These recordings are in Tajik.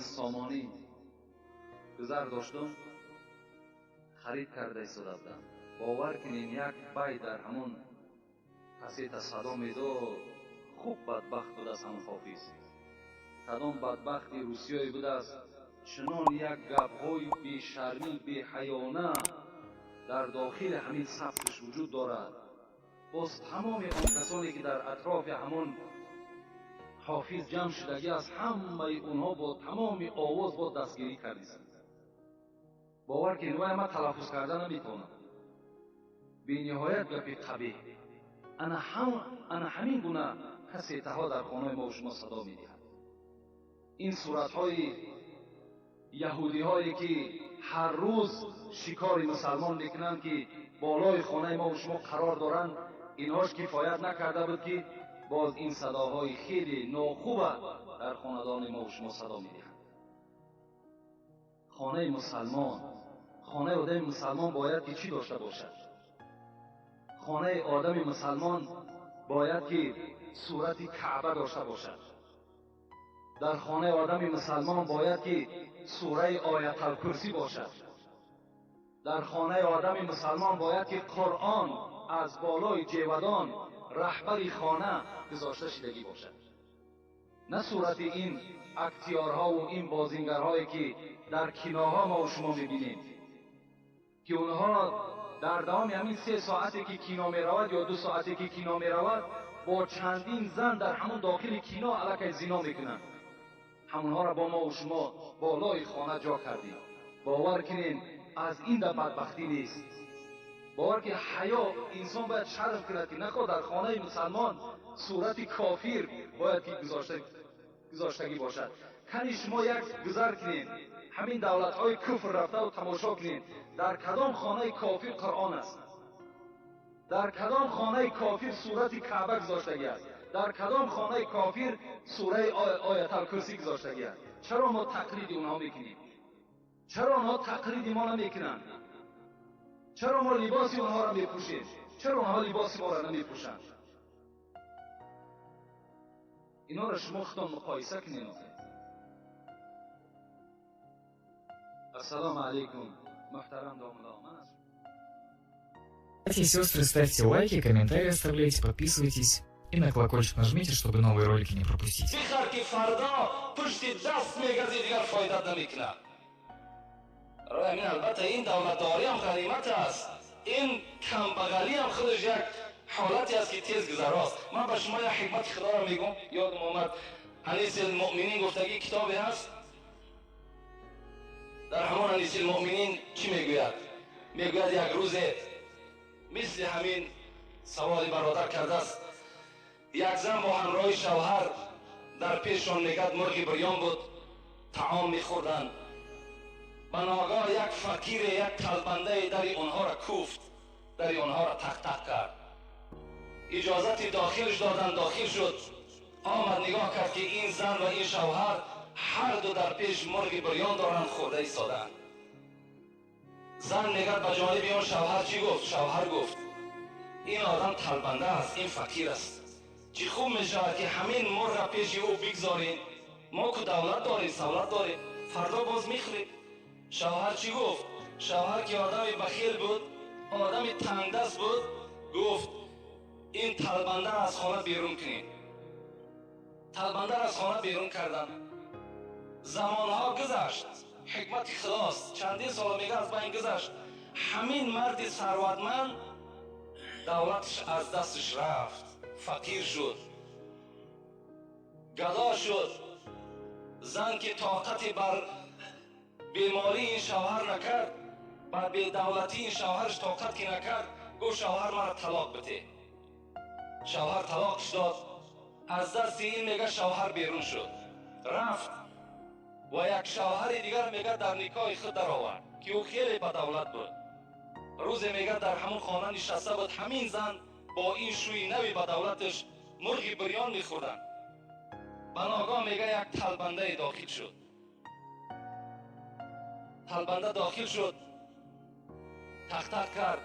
Сомонӣ гузар доштум, харид карда истода будам. Бовар кунед, як бай дар ҳамон кассета садо медод. Хуб бадбахт будааст ҳамон ҳофиз, кадом бадбахти русиёе будааст, чунон як гапҳои бешармӣ, беҳаёна дар дохили ҳамин сабташ вуҷуд дорад. Боз тамоми он касоне ки дар атрофи ҳамон ҳофиз ҷамъ шудагӣ аст, ҳамаи онҳо бо тамоми овоз бо дастгирӣ кардистанд. Бовар кунед, вай ман талаффуз карда наметавонам, бениҳоят гапи қабеҳ. Ана ҳамин гуна кассетаҳо дар хонаи мо шумо садо медиҳад. Ин суратҳои яҳудиҳое ки ҳар рӯз шикори мусалмон мекунанд, ки болои хонаи мо шумо қарор доранд, инҳош кифоят накарда буд, ки боз ин садоҳои хеле нохуба дар хонадони мо шумо садо медиҳанд. Хонаи мусалмон, хонаи одами мусалмон бояд ки чӣ дошта бошад? Хонаи одами мусалмон бояд ки сурати Каъба дошта бошад. Дар хонаи одами мусалмон бояд ки сураи Ояталкурсӣ бошад. Дар хонаи одами мусалмон бояд ки Қуръон аз болои ҷевадон раҳбари хона гузошта шидагӣ бошад, на сурати ин актёрҳову ин бозингарҳое ки дар киноҳо мо шумо мебинем, ки онҳо дар давоми ҳамин 3 соате ки кино меравад ё 2 соате ки кино меравад, бо чандин зан дар ҳамон дохили кино аллакай зино мекунанд. Ҳамонҳоро бо мову шумо болои хона ҷо кардем. Бовар кунем, аз ин да бадбахтӣ нест. Бовар ки ҳаё, инсон бояд шарм кунад, ки нахоҳ дар хонаи мусалмон сурати кофир бояд ки гузоштагӣ бошад. Кани шумо як гузар кунед, ҳамин давлатҳои куфр рафтаву тамошо кунед, дар кадом хонаи кофир Қуръон аст, дар кадом хонаи кофир сурати Каъба гузоштагӣ аст, дар кадом хонаи кофир сураи Ояталкурсӣ гузоштагӣ аст? Чаро мо тақлиди онҳо мекунем? Чаро онҳо тақлиди мо намекунанд? Чаро мо либоси онҳоро мепӯшем? Чаро онҳо либоси моро намепӯшанд? Инҳоро шумо худтон муқоиса кунед. Ассалому алайкум, муҳтарам домулло. Братья и сестры, ставьте лайки, комментарии оставляйте, подписывайтесь и на колокольчик нажмите, чтобы новые ролики не пропустить. Бихар, ки фардо пушти даст мегази, дигар фоидат намекунад. Барои ҳамин, албатта, ин давлатдориам ғанимат аст, ин камбағалиам худаш як ҳолате аст, ки тез гузарост. Ман ба шумо як ҳикмати худоро мегӯм, ёдам омад. Анисилмуъминин гуфтагӣ китобе ҳаст. Дар ҳамон Анисилмуъминин чӣ мегӯяд? Мегӯяд, як рӯзе мисли ҳамин саволи бародар кардааст, як зан бо ҳамроҳи шавҳар дар пешшон, мегӯяд, мурғи бирён буд, таом мехӯрданд. Ба ногоҳ як фақире, як талбандае дари онҳоро куфт, дари онҳоро тақ-тақ кард. Иҷозати дохилш доданд, дохил шуд. Омад, нигоҳ кард, ки ин зан ва ин шавҳар ҳарду дар пеш мурғи бирён доранд, хӯрда истодаанд. Зан, мегӯяд, ба ҷониби он шавҳар чӣ гуфт? Шавҳар гуфт: «Ин одам талбанда аст, ин фақир аст, чӣ хуб мешавад, ки ҳамин мурға пеши ӯ бигзорем. Мо ку давлат дорем, савлат дорем, фардо боз мехӯрем». Шавҳар чӣ гуфт? Шавҳар, ки одами бахил буд, одами тангдаст буд, гуфт: «Ин талбандаро аз хона берун кунед». Талбандаро аз хона берун карданд. Замонҳо гузашт, ҳикмати худост, чандин сола, мега, аз байн гузашт. Ҳамин марди сарватманд давлаташ аз дасташ рафт, фақир шуд, гадо шуд. Зан, ки тоқати бар бемории ин шавҳар накард, бар бедавлатии ин шавҳараш тоқат ки накард, гуфт: «Шавҳар, маро талоқ бите». Шавҳар талоқш дод. Аз дасти ин, мега, шавҳар берун шуд, рафт ва як шавҳари дигар, мега, дар никоҳи худ даровард, ки ӯ хеле бадавлат буд. Рӯзе, мега, дар ҳамон хона нишаста буд, ҳамин зан бо ин шӯи нави бадавлаташ мурғи бирён мехӯрданд. Ба ногоҳ, мега, як талбандае дохил шуд. Талбанда дохил шуд, тақтақ кард,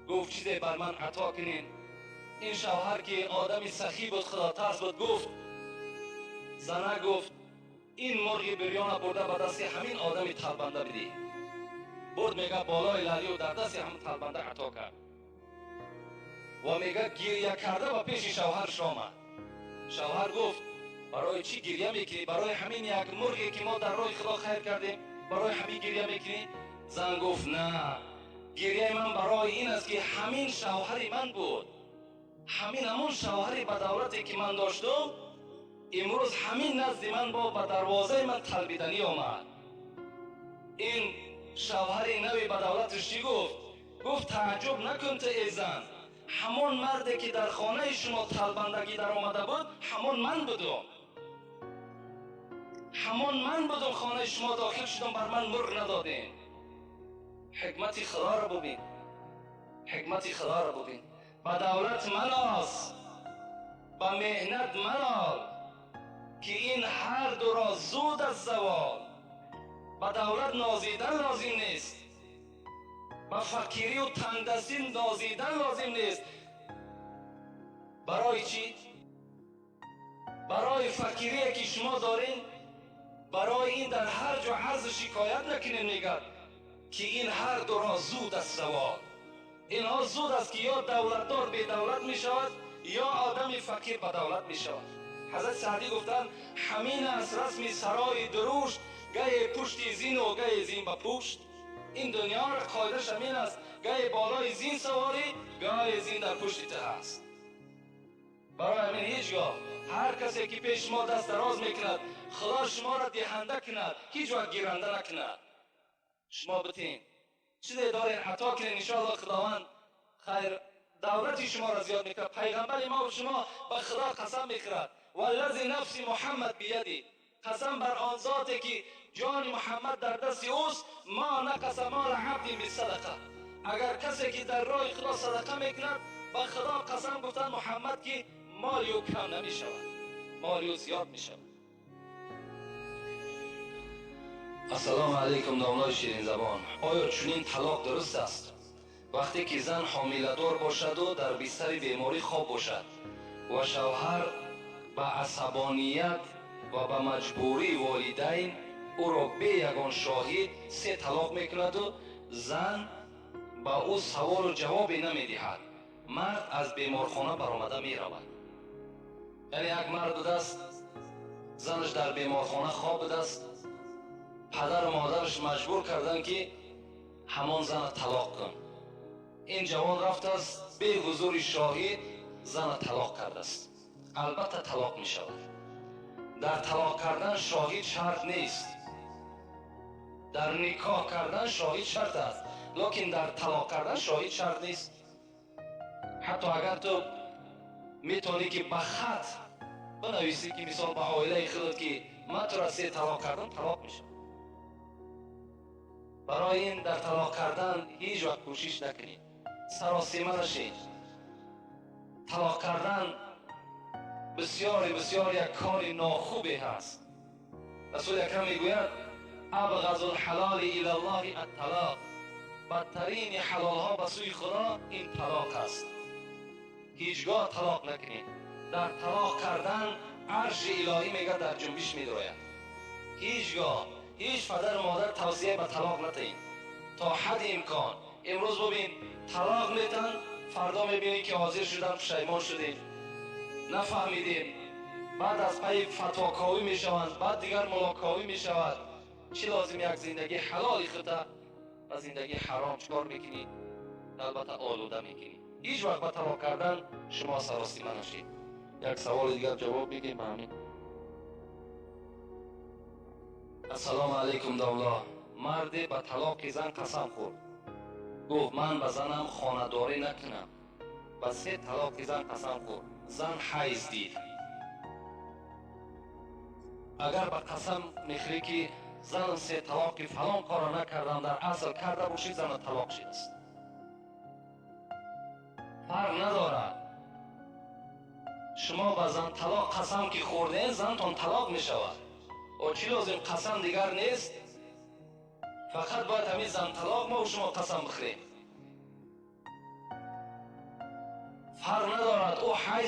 гуфт: «Чизе бар ман ато кунед». Ин шавҳар, ки одами сахӣ буд, худотарс буд, гуфт: «Зана, — гуфт, — Ин мурғи бирёна бурда ба дасти ҳамин одами талбанда бидиҳ. Бурд, мега, болои лалию дар дасти ҳамин талбанда ато кард ва, мега, гирья карда ба пеши шавҳарш омад. Шавҳар гуфт: «Барои чӣ гирья мекунӣ? Барои ҳамин як мурғе, ки мо дар роҳи Худо хайр кардем, барои ҳамин гирья мекунӣ?» Зан гуфт: «На, гирьяи ман барои ин аст, ки ҳамин шавҳари ман буд, ҳамин ҳамон шавҳари бадавлате, ки ман доштум, имрӯз ҳамин назди ман бо ба дарвозаи ман талбиданӣ омад». Ин шавҳари нави бадавлаташ чӣ гуфт? Гуфт: «Тааҷҷуб накун ту, эй зан, ҳамон марде, ки дар хонаи шумо талбандагӣ даромада буд, ҳамон ман будум, ҳамон ман будум. Хонаи шумо дохил шудам, бар ман мурғ надодем». Ҳикмати Худоро бубин, ҳикмати Худоро бубин. Ба давлат маноз, ба меҳнат манол, ки ин ҳар дуро зуд аз завол. Ба давлат нозидан лозим нест, ба фақирию тангдастӣ нозидан лозим нест. Барои чӣ? Барои фақирие, ки шумо дорин, барои ин дар ҳар ҷо арзу шикоят накунем. Мегӯяд, ки ин ҳар дуро зуд аст завол. Инҳо зуд аст, ки ё давлатдор бедавлат мешавад, ё одами фақир ба давлат мешавад. Ҳазрат Саъдӣ гуфтанд: «Ҳамин аст расми сарои дурушт, гае пушти зину гае зин ба пушт». Ин дунёро қоидааш ҳамин аст: гае болои зин саворӣ, гае зин дар пушти ту ҳаст. Барои ҳамин ҳеҷ гоҳ ҳар касе, ки пеш шумо даст дароз мекунад, Худо шуморо диҳанда кунад, ҳеҷ вақт гиранда накунад. Шумо битин, чизе дорен, ато кунед, иншоалло Худованд хайр давлати шуморо зиёд мекунад. Пайғамбари мо шумо ба Худо қасам мехӯрад: «Валлази нафси Муҳаммад бияди», қасам бар он зоте, ки ҷони Муҳаммад дар дасти ӯст, «ма нақаса мола абдин бисадақа». Агар касе, ки дар роҳи Худо садақа мекунад, ба Худо қасам, гуфтанд Муҳаммад, ки моли ӯ кам намешавад, моли ӯ зиёд мешавад. Ассалому алайкум, домлои ширинзабон. Оё чунин талоқ дуруст аст, вақте ки зан ҳомиладор бошаду дар бистари беморӣ хоб бошад ва шавҳар ба асабоният ва ба маҷбурии волидайн ӯро бе ягон шоҳид се талоқ мекунаду зан ба ӯ саволу ҷавобе намедиҳад, мард аз беморхона баромада меравад? Яъне як мард будааст, занаш дар беморхона хоб будааст, падару модараш маҷбур карданд, ки ҳамон зана талоқ кун. Ин ҷавон рафтааст, бе ҳузури шоҳид зана талоқ кардааст. Албатта, талоқ мешавад. Дар талоқ кардан шоҳид шарт нест. Дар никоҳ кардан шоҳид шарт аст, лекин дар талоқ кардан шоҳид шарт нест. Ҳатто агар ту метавонӣ, ки ба хат бинависӣ, ки мисол ба оилаи худат, ки ман тура се талоқ кардам, талоқ мешавад. Барои ин дар талоқ кардан ҳеҷ вақт кӯшиш накунед, саросима нашед. Талоқ кардан бисёре бисёр як кори нохубе ҳаст. Расули акрам мегӯяд: «Абғазу лҳалоли илаллоҳи атталоқ». Бадтарини ҳалолҳо ба сӯи Худо ин талоқ аст. Ҳеҷ гоҳ талоқ накунед. Дар талоқ кардан арши илоҳӣ, мега, дар ҷунбиш медояд. Ҳеҷ гоҳ ҳеҷ падару модар тавсия ба талоқ натаҳед то ҳадди имкон. Имрӯз бубин, талоқ метан, фардо мебинӣ, ки ҳозир шудан, пушаймон шудем, нафаҳмидем. Баъд аз пайи фатвоковӣ мешаванд, баъд дигар мулоковӣ мешавад. Чӣ лозим? Як зиндагии ҳалоли худта ба зиндагии ҳаром чикор мекунӣ? Албатта, олуда мекунӣ. Ҳеҷ вақт ба талоқ кардан шумо саросима нашед. Як саволи дигар ҷавоб мегӯем ба ҳамин. Ассалому алайкум, домло. Марде ба талоқи зан қасам хӯрд, гуфт: «Ман ба занам хонадорӣ накунам». Ба се талоқи зан қасам хӯрд, зан ҳайз дид. Агар ба қасам мехӯрӣ, ки занам се талоқи фалон корро накардам, дар асл карда бошӣ, зана талоқ шидааст, фарқ надорад. Шумо ба зан талоқ қасам ки хӯрдем, зантон талоқ мешавад. О, чӣ лозим? Қасам дигар нест, фақат бояд ҳамин зан талоқ мо шумо қасам бихӯрем. Фарқ надорад, ӯ ҳайз